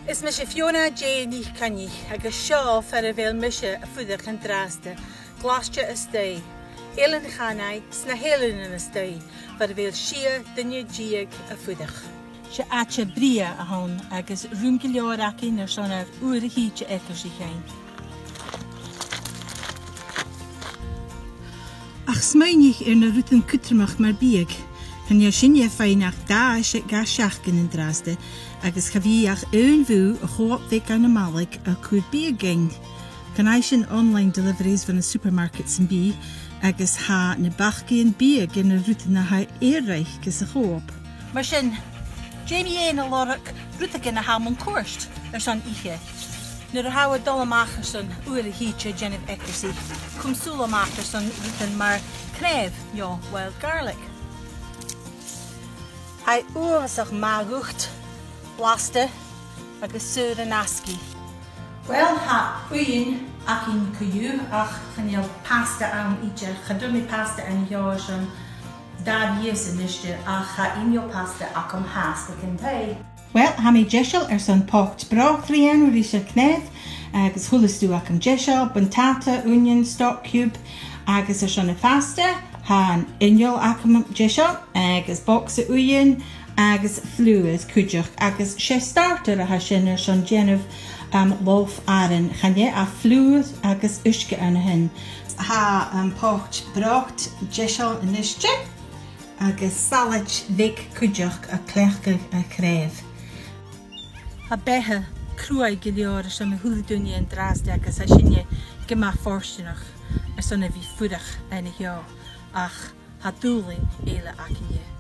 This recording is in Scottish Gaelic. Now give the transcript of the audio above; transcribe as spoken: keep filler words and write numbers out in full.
Is mise Fiona J NicCoinnich agus seo far a bheil mise a' fuireach an-dràsta, glaiste a-staigh, Eilean Chanaigh 's na h-eileanan a-staigh, far a bheil sia duine deug a' fuireach. 'S e àite brèagha a th' ann agus rùm gu leòr againn airson ar uair a thìde eacarsaich fhaighinn. Ach smaoinich air na rudan cudromach mar biadh. Chan eil sinne a' faighinn ach dà se-, dà sheachdain an-dràsta, agus cha bhi ach aon bhùth a' cho-op bheag ann am Malaig a' cur biadh dhuinn. Chan fhaigh sinn online deliveries bho na supermarkets sam bith, agus tha na bacaidhean biadh air na rudan a tha air-loidhne sa cho-op. Mar sin, dè mu dheidhinn a lorg rudeigin a tha mun cuairt airson ithe? Nuair a tha thu a' dol a-mach airson uair a thìde a' dèanamh eacarsaich, cùm sùil a-mach airson rudan mar cnàimh no wild garlic. Tha e uabhasach math dhut, blasta agus saor an-asgaidh. Uill, tha uighean againn co-dhiù, ach chan eil pasta ann idir. Cha d' fhuair mi pasta an seo airson dà mhìos a-nis, ach tha inneal pasta agam fhathast aig an taigh. Uill, tha mi deiseil airson poit brot a ràdh ris a' chnàimh, agus a h-uile stuth agam deiseil, buntàta, uinnean, stock cube, agus airson a' phasta, tha an inneal agam deiseil, agus bogsa uighean, agus flùr cuideachd, agus 's e starter a tha sin airson dèanamh, um, loaf aran. Chan e ach flùr agus uisge ann a shin. Tha am poit brot deiseil a-niste, agus salaid bheag cuideachd a' cleachdadh a' chnàimh. Tha beatha cruaidh gu leòr airson a h-uile duine an-dràsta agus tha sinne gu math fortanach airson a bhith a' fuireach an seo, ach tha dùbhlain eile againne.